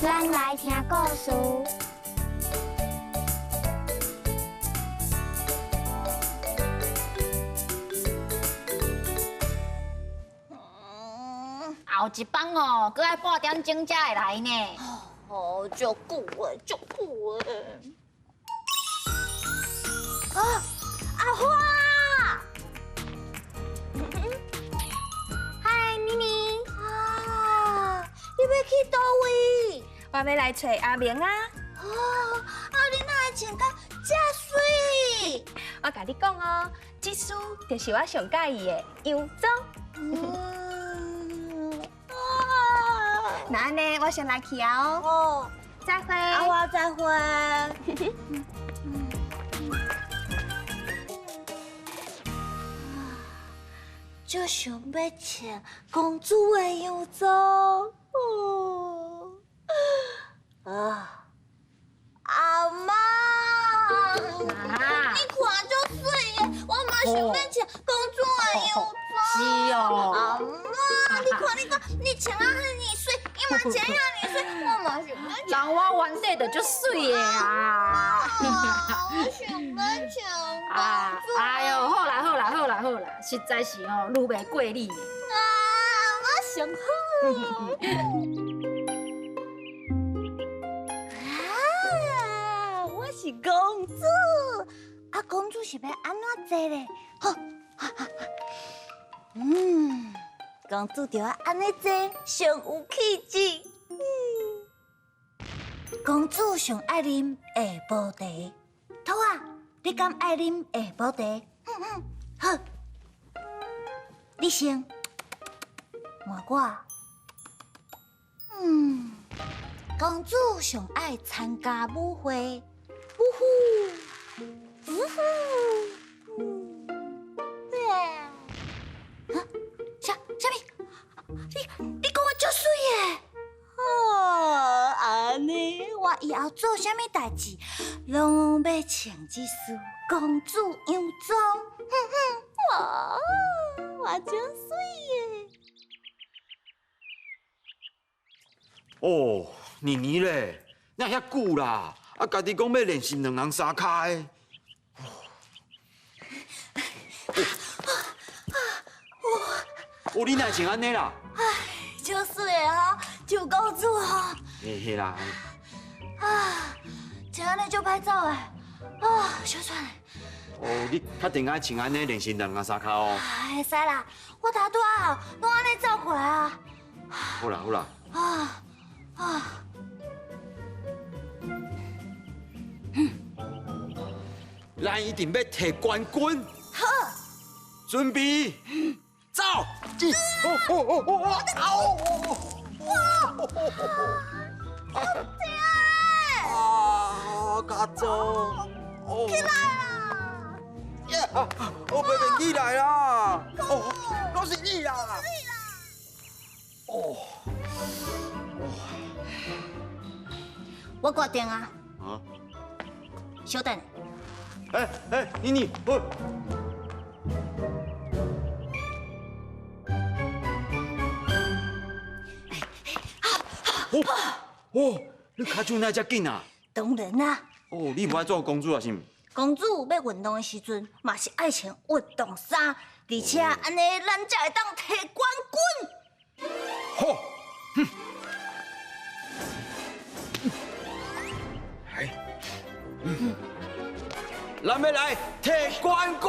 咱來聽故事。後一班哦，閣愛半點鐘才會來呢。哦，足久的，足久的。啊，阿花！嗨，妮妮。啊，你欲去佗位？我欲來揣阿明啊！哦，啊，你哪會穿甲遮媠？我共你講哦，這束就是我上佮意的洋裝。那按呢，我先來去啊哦。哦，再會。阿花再會。就想欲穿公主的洋裝哦。啊，阿嬤，你看足媠的，我嘛想欲穿公主的洋裝。是哦。阿嬤，你看你看，你穿啊遐爾媠，伊嘛穿遐爾媠，我嘛想欲穿。人我原底就足媠的啊。我想欲穿公主。哎喲，好啦好啦好啦好啦，實在是哦，愈袂過你。啊，我上好。啊，我是公主，啊，公主是欲按怎坐咧？好，嗯，公主就愛按呢坐，上有氣質。嗯，公主上愛啉下晡茶，兔仔，你敢愛啉下晡茶？嗯嗯，好，你先換我。嗯，公主上愛參加舞會，嗚呼，嗚呼，嗯，啊，啥啥物？你講我足媠的？哦，按呢，我以後做啥物代誌，攏欲穿這束公主洋裝。哼哼，哇，我真媠的。哦，妮妮咧，哪遐久啦？啊，家己講欲練習兩人三跤的。哦，你哪會穿按呢啦？唉，足媠的吼，像公主吼。嘿嘿啦。啊，穿按呢足歹走的，啊，小喘。哦，你確定愛穿按呢練習兩人三跤哦？會使啦，我頭拄仔攏按呢走過來啊。好啦好啦。啊啊！咱一定欲提冠軍。好，準備，走！哦哦哦哦哦！哇！好痛！啊，跤爪！起來啦！我袂袂起來啦！哦，攏是你啦！哦，我決定啊！啊？稍等。哎哎，妮妮，哦。哦哦，你跤手哪遮緊啊？當然啦。哦，你無愛做公主啊，是毋？公主欲運動的時陣，嘛是愛穿運動衫，而且按呢，咱才會當提冠軍。好，哼。來，咱欲來提冠軍。